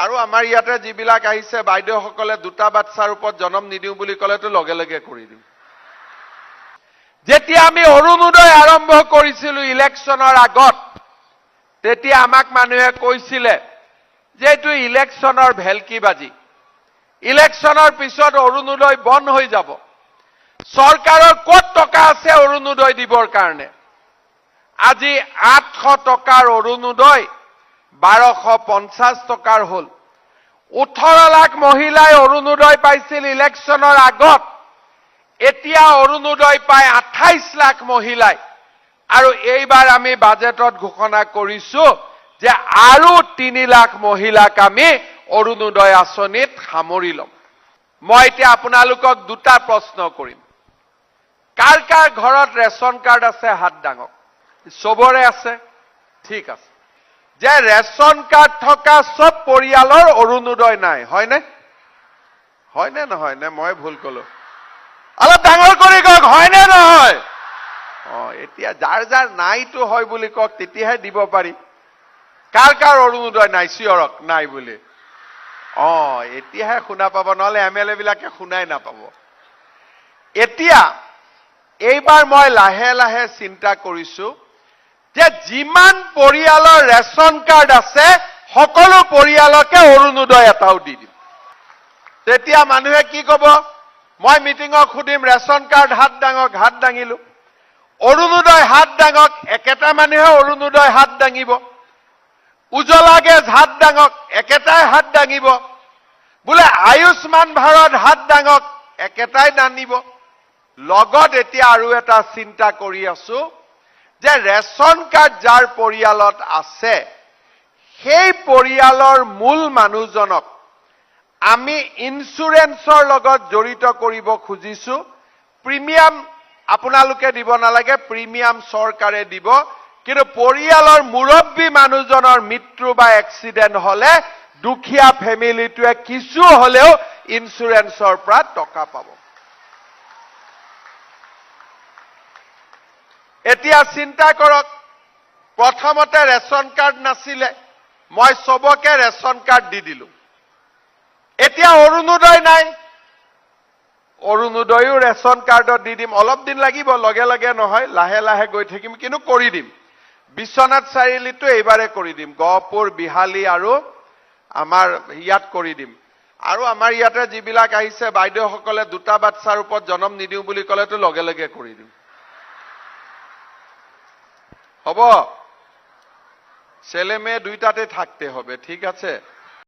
আৰু আমাৰ ইয়াতে যিবিলাক আহিছে বাইদেউসকলে দুটা বাচ্চাৰ ওপৰত জনম নিদিওঁ বুলি ক'লেতো লগে লগে কৰি দিওঁ। যেতিয়া আমি অৰুণোদয় আৰম্ভ কৰিছিলো ইলেকশ্যনৰ আগত, তেতিয়া আমাক মানুহে কৈছিলে যে এইটো ইলেকশ্যনৰ ভেলকিবাজি, ইলেকশ্যনৰ পিছত অৰুণোদয় বন্ধ হৈ যাব, চৰকাৰৰ ক'ত টকা আছে অৰুণোদয় দিবৰ কাৰণে। আজি 800 টকাৰ অৰুণোদয় 1250 টকাৰ হ'ল। 18 লাখ মহিলাই অৰুণোদয় পাইছিল ইলেকশ্যনৰ আগত, এতিয়া অৰুণোদয় পায় 28 লাখ মহিলাই। আৰু এইবাৰ আমি বাজেটত ঘোষণা কৰিছো যে আৰু 3 লাখ মহিলাক আমি অৰুণোদয় আঁচনিত সামৰি ল'ম। মই এতিয়া আপোনালোকক দুটা প্ৰশ্ন কৰিম। কাৰ কাৰ ঘৰত ৰেচন কাৰ্ড আছে হাত ডাঙক? চবৰে আছে? ঠিক আছে। যে ৰেচন কাৰ্ড থকা চব পৰিয়ালৰ অৰুণোদয় নাই, হয়নে? হয়নে নহয়? নে মই ভুল কলো? অলপ ডাঙৰ কৰি কওক, হয়নে নহয়? এতিয়া যাৰ যাৰ নাইতো হয় বুলি কওক, তেতিয়াহে দিব পাৰি। কাৰ কাৰ অৰুণোদয় নাই চিঞৰক নাই বুলি। এতিয়াহে শুনা পাব, নহলে এম এল এ বিলাকে শুনাই নাপাব। এতিয়া এইবাৰ মই লাহে লাহে চিন্তা কৰিছো যে যিমান পৰিয়ালৰ ৰেচন কাৰ্ড আছে সকলো পৰিয়ালকে অৰুণোদয় এটাও দি দিম। তেতিয়া মানুহে কি কব? মই মিটিঙক সুধিম, ৰেচন কাৰ্ড হাত ডাঙক, হাত দাঙিলো। অৰুণোদয় হাত ডাঙক, একেটা মানুহে অৰুণোদয় হাত দাঙিব। উজলা গেছ হাত ডাঙক, একেটাই হাত দাঙিব। বোলে আয়ুষ্মান ভাৰত হাত ডাঙক, একেটাই দাঙিব। লগত এতিয়া আৰু এটা চিন্তা কৰি আছো যে ৰেচন কাৰ্ড যাৰ পৰিয়ালত আছে সেই পৰিয়ালৰ মূল মানুহজনক আমি ইঞ্চুৰেঞ্চৰ লগত জড়িত কৰিব খুজিছো। প্ৰিমিয়াম আপোনালোকে দিব নালাগে, প্ৰিমিয়াম চৰকাৰে দিব, কিন্তু পৰিয়ালৰ মুৰব্বী মানুহজনৰ মৃত্যু বা এক্সিডেণ্ট হলে দুখীয়া ফেমিলিটোৱে কিছু হলেও ইঞ্চুৰেঞ্চৰ পৰা টকা পাব। এতিয়া চিন্তা কৰক, প্ৰথমতে ৰেচন কাৰ্ড নাছিলে, মই চবকে ৰেচন কাৰ্ড দি দিলো। এতিয়া অৰুণোদয় নাই, অৰুণোদয়ো ৰেচন কাৰ্ডত দি দিম। অলপ দিন লাগিব, লগে লগে নহয়, লাহে লাহে গৈ থাকিম, কিন্তু কৰি দিম। বিশ্বনাথ চাৰিআলিতো এইবাৰে কৰি দিম, গহপুৰ, বিহালী আৰু আমাৰ ইয়াত কৰি দিম। আৰু আমাৰ ইয়াতে যিবিলাক আহিছে বাইদেউসকলে দুটা বাচ্চাৰ ওপৰত জনম নিদিওঁ বুলি ক'লেতো লগে লগে কৰি দিম। হ'ব, ছেলে মেয়ে দুইটাতে থাকতে হবে, ঠিক আছে?